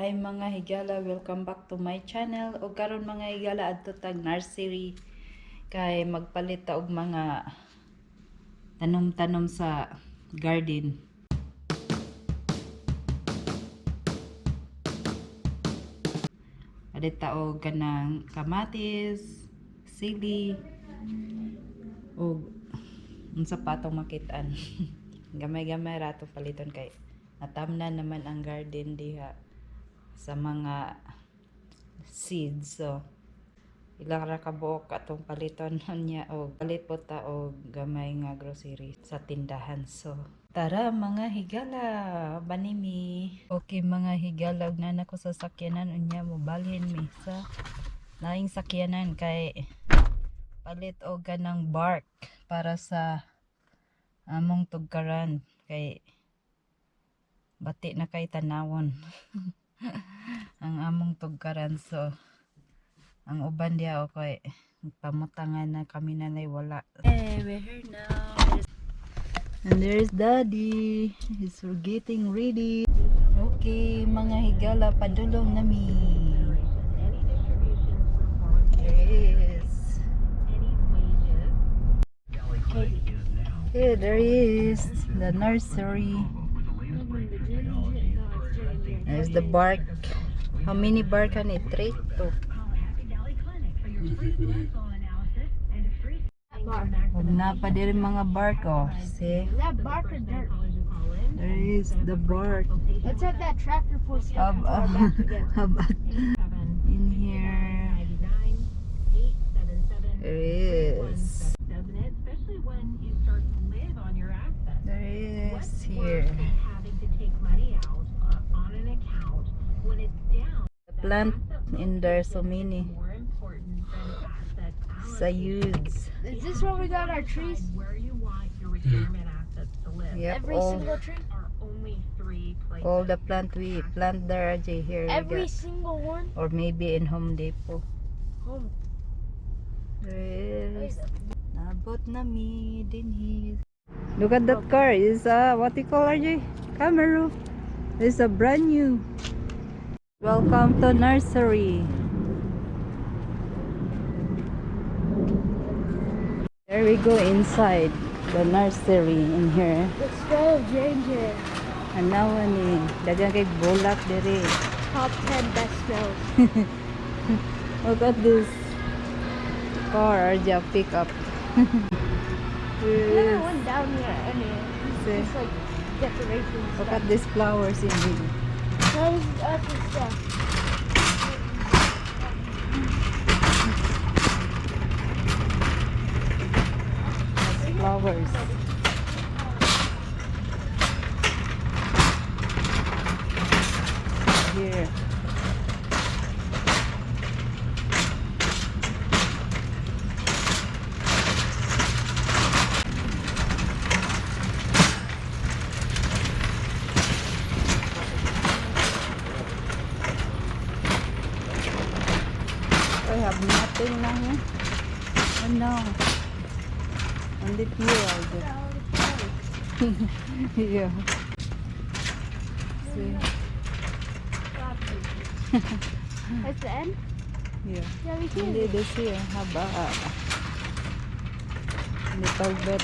Hi mga higala, welcome back to my channel. O karon mga higala adto tag nursery kay magpalit ta og mga tanom-tanom sa garden. Palit ta og kanang kamatis, sili og unsa pa atong makitaan. Gamay-gamay ra to paliton kay natamnan naman ang garden diha sa mga seeds. So ilang ra ka buok atong paliton niya og palit po ta og gamay nga grocery sa tindahan. So tara mga higala, banimi. Okay mga higala, og nana ko sa sakyanan unya mo balhin mi sa laing sakyanan kay palit og ganang bark para sa among tugkaran kay bati na kay tanawon. Ang among tugkaran. So ang uban diya okay pamutangan na kami nanay wala. Hey, we're here now. And there's daddy. He's getting ready. Okay mga higala, padulong nami. Yes. Here there is the nursery. There's the bark. How many bark can it? 3? 2. Na pa din mga bark, oh. See? Is that bark or dirt? There is the bark. Let's have that tractor pull stuff back again. How about in here? There is. There is here. The plant in there, so many. Sayuds. Is this where we got our trees? Yep, Every single tree? all the plant we plant there, Ajay, here. Every single one? Or maybe in Home Depot. Home. There is. Nabot na mi din here. Look at that car. It's what you call, RJ? Camaro. It's a brand new. Welcome to nursery. There we go inside the nursery in here. The smell of ginger. And now ni dagang kay bulak diri. Top 10 best smells. Look at this car, RJ pickup. Another one down here. And it's like decorations. Look at these flowers in here. Those other stuff. Flowers. Here. I have nothing now here. Oh no. Only here I guess. Yeah. See? That's the end? Yeah. Yeah, we can. Only this here. Haba. Little bit.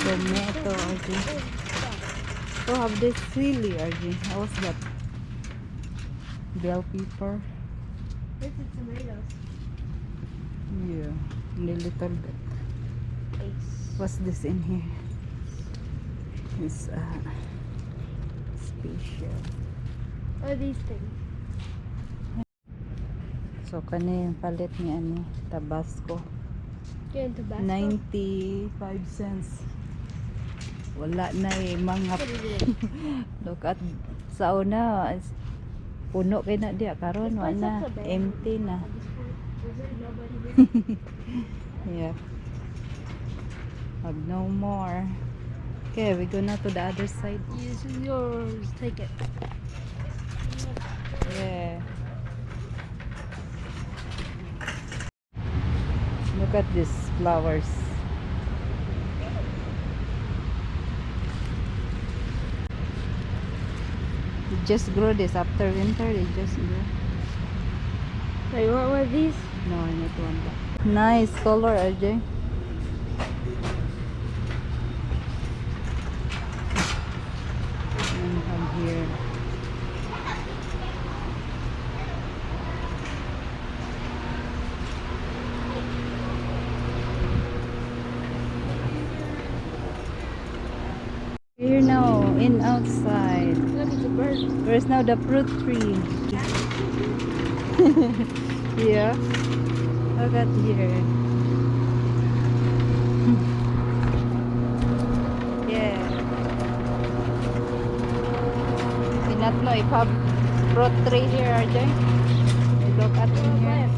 Tomato, RG. Oh, have this chili, RG. What's that? Bell pepper. This is tomatoes. Yeah. Only little bit. Ace. What's this in here? It's special. What are these things? So kani yung palit ni ano, Tabasco. Get into Tabasco? 95 cents. Wala na eh mga What is it? look at sa una puno kay na diya karon wa na empty na. Yeah. Have no more. Okay, we go now to the other side. This is yours. Take it. Yeah. Look at these flowers. It just grow this after winter. They just grow. So you want one of these? No, I not want that. Nice color, RJ. And have here. Here now, in outside. Look at the bird. Where's now the fruit tree? Yeah. Look at here. Yeah. We not know if have fruit tree here, RJ. Look at here.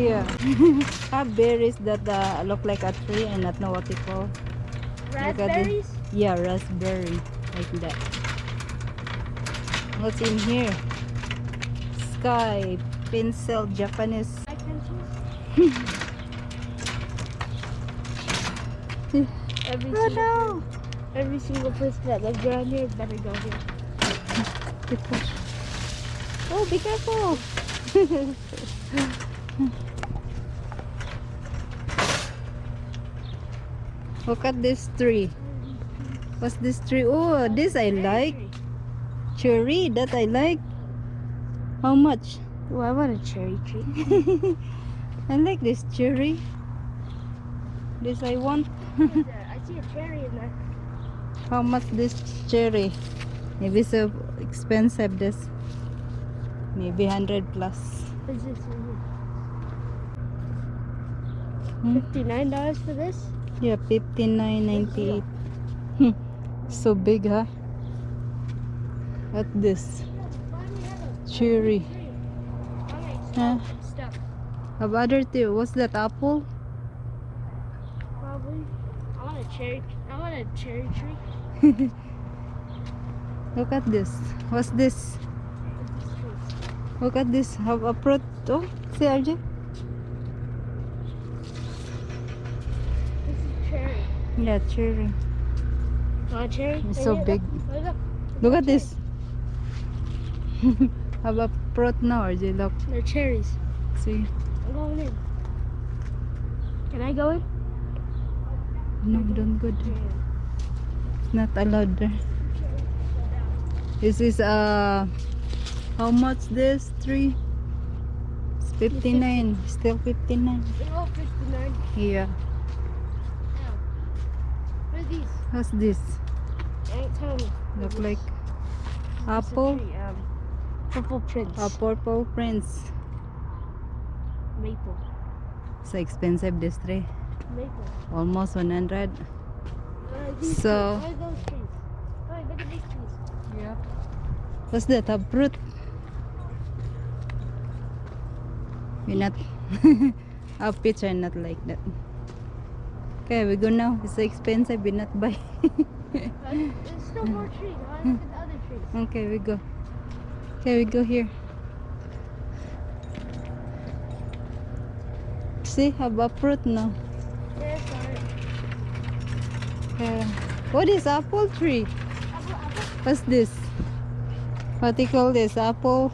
Yeah. Have berries that look like a tree and not know what they call. Raspberries? Yeah, raspberry. Like that. What's in here? Sky, pencil, Japanese. Every single place that lives around here better go here. Oh, be careful! Look at this tree. What's this tree? Oh, this I like. Cherry, that I like. How much? Oh, I want a cherry tree. I like this cherry. This I want. I see a cherry in there. How much this cherry? Maybe so expensive this. Maybe 100 plus. What's this Hmm? $59 for this? Yeah, 59.98. So big, huh? What this? Cherry. Huh? Stuff. Have other two. What's that? Apple? Probably. I want a cherry tree. Look at this. What's this? What's this tree? Look at this. Have a fruit. Oh, see, RJ? This is cherry. Yeah, cherry. Want a cherry? It's Hey, so look, big. Look. Look at this. Have a fruit now, RJ. Look. They're cherries. See? I'm going in. Can I go in? No, don't go there. It's not allowed there. This is how much this tree? It's 59. Still 59. They're all 59. Yeah. Ow. What are these? What's this? Ain't tell me. Look like It's a apple. tree, purple prince. A purple prince. Maple. So expensive this tree. Maple. Almost 100. These So- trees. What are those trees? Oh, look at these trees. Yeah. What's that? A fruit? We not our picture not like that. Okay, we go now. It's so expensive. We not buy. There's still more trees. I want to look at the other trees. Okay, we go. Okay, we go here. See, have a fruit now. There's our What is apple tree? apple. What's this? What do you call this? Apple?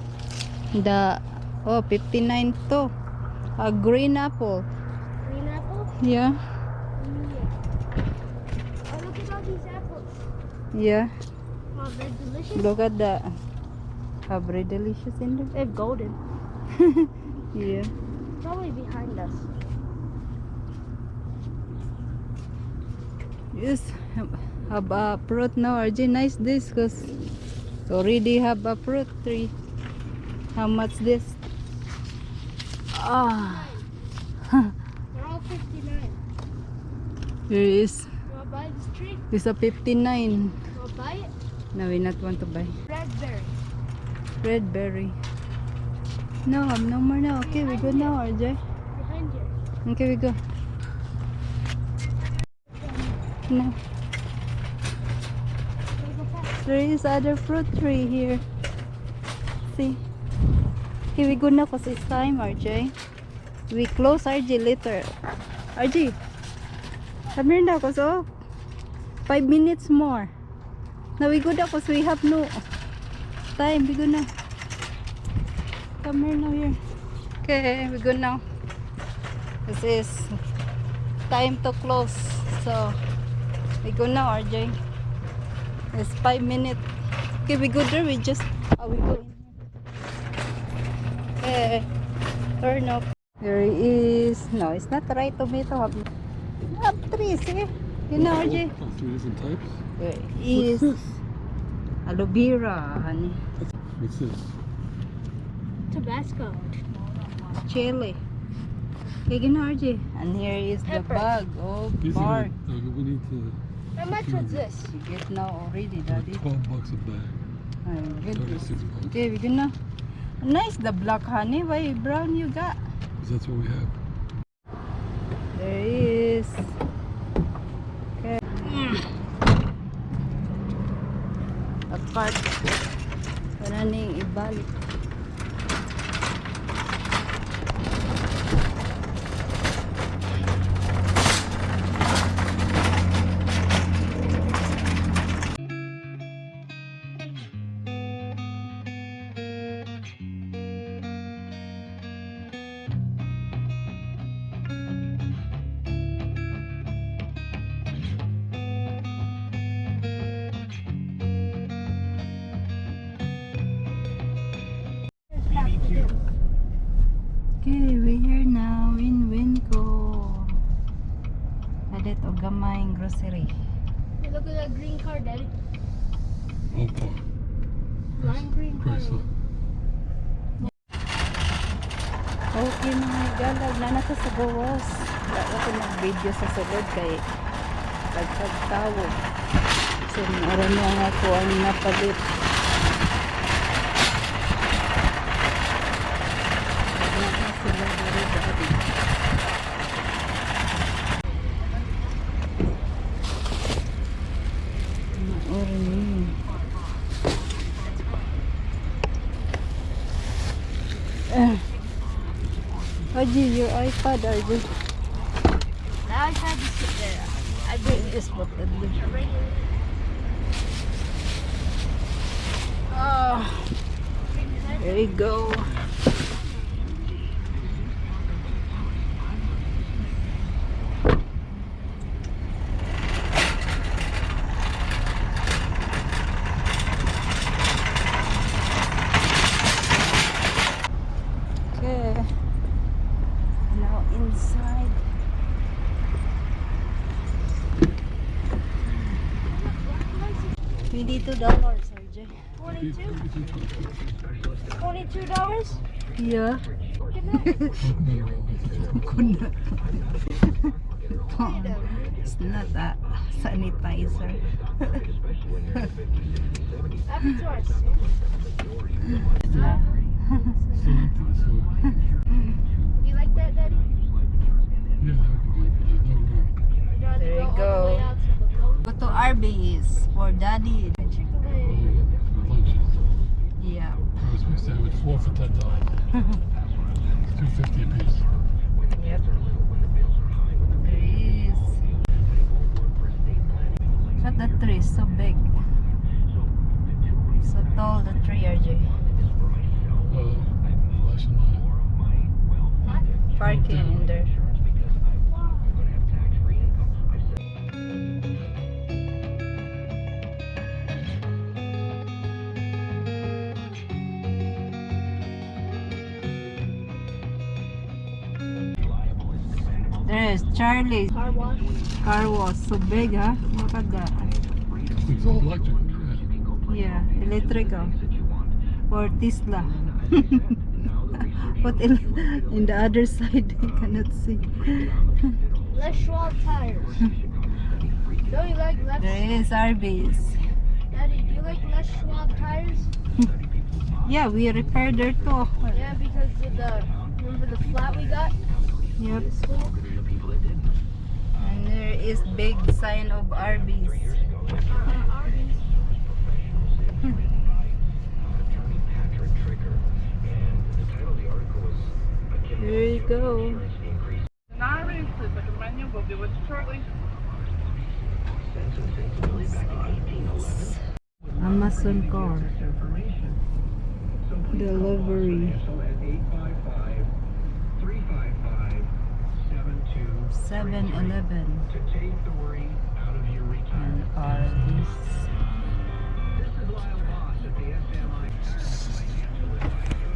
The 59 to. A green apple. Green apple? Yeah. Yeah. Oh, look at all these apples. Yeah. Oh, they're delicious. Look at the. How very delicious in there. They're golden. Yeah. Probably behind us. Yes. Have a fruit now. RJ, nice this because already have a fruit tree. How much this? Ah. They're all 59. Here is. You want to buy this tree? It's a 59. You want to buy it? No, we not want to buy. Raspberry. Red berry. No, have no more now. Okay, we go now, RJ. Behind you. Okay, we go. No. Go fast. There is other fruit tree here. See? Here we go now because it's time, RJ. We close RJ later. RJ, come here now because 5 minutes more. Now we go now because we have no time. We go now. Come here now here. Okay, we go now. This is time to close. So we go now, RJ. It's 5 minutes. Okay, we go there. We just we go in here. Okay, turn up. There is no. It's not the right tomato. Have trees, eh? You know, RJ. Oh, 3 different types? There is What's this? aloe vera, honey. What's this? Tabasco. Chili. Okay, you know, RJ. And here is the Pepper. bag of These bark. are we need to How much was this? You get now already, Daddy. $12 a bag. My goodness. 36 bucks. Okay, we're gonna. Nice, the black honey. Why brown you got? 'Cause that's what we have. There is. Okay. Apart. Wala ning ibalik. Okay, we're here now in Winco. Palit o gamayng grocery. Hey, look at that green car, Daddy. Oppo. Lime green car. Chrysler. Okay mga galag na nasa sa gawas. Wala ko mag-video sa sulod kay pagkagtawag. So, naroon na nga ako ang napalit. Wala na sila very daddy. Naroon Haji, your iPad, Arby. Now I tried to sit there. I did Just put it there. right here. There you go. Okay. Now inside. $22, RJ. 22? $22? Yeah. Look at that. It's not a sanitizer. Happy to us. You like that, Daddy? Yeah, I'd rather There you all the go. way out to the coast. Go to Arby's for daddy. Chick-fil-A. lunches. Yeah. I was supposed to have it 4 for $10. It's $2.50 a piece. Yep. There is. But the tree is so big. So tall the tree, RJ. Flashing light. Parking in there. There is Charlie's Car wash. car was so big, huh? Look at that. It's all electric. Yeah, electrical for Tesla. But in the other side, I cannot see. Les Schwab tires. Don't you like Les? There is Arby's. Daddy, do you like Les Schwab tires? Yeah, we repaired there too. Yeah, because of the, remember the flat we got Yep. in school? And there is big sign of Arby's. Arby's. There you go. Amazon car. Delivery. 7-Eleven. To take the worry out of your And retirement. Arby's. This is Lyle Boss at the SMI Financial Advisor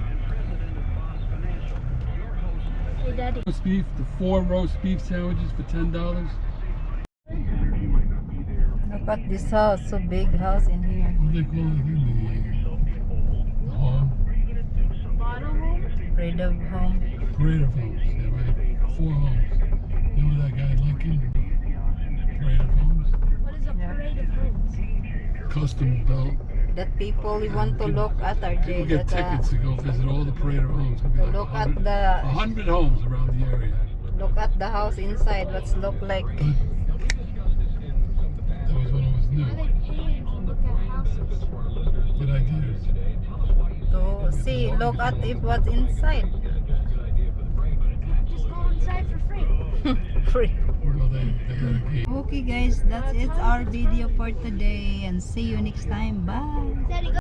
and President of Boss Financial. Your host. Hey, Daddy. Roast beef, the 4 roast beef sandwiches for $10. Look at this house, so big house in here. What do they call it again? The home? Bottle home? Freedom home. Parade of homes. Yeah, right. 4 homes. You know that guy Lincoln? Parade of homes. What is a Yeah. parade of homes? Custom built. That people you want to look at are People they get that tickets to go visit all the parade of homes. Could be to like look at 100 the 100 homes around the area. look at the house inside. What's look like? But that was when it was new. Why are they paying to look at houses? Good ideas. To see, look at if what's inside. Just go inside for free. Free. Well, they had a gate. Okay guys, that's it our video for today and see you next time. Bye. Daddy, go.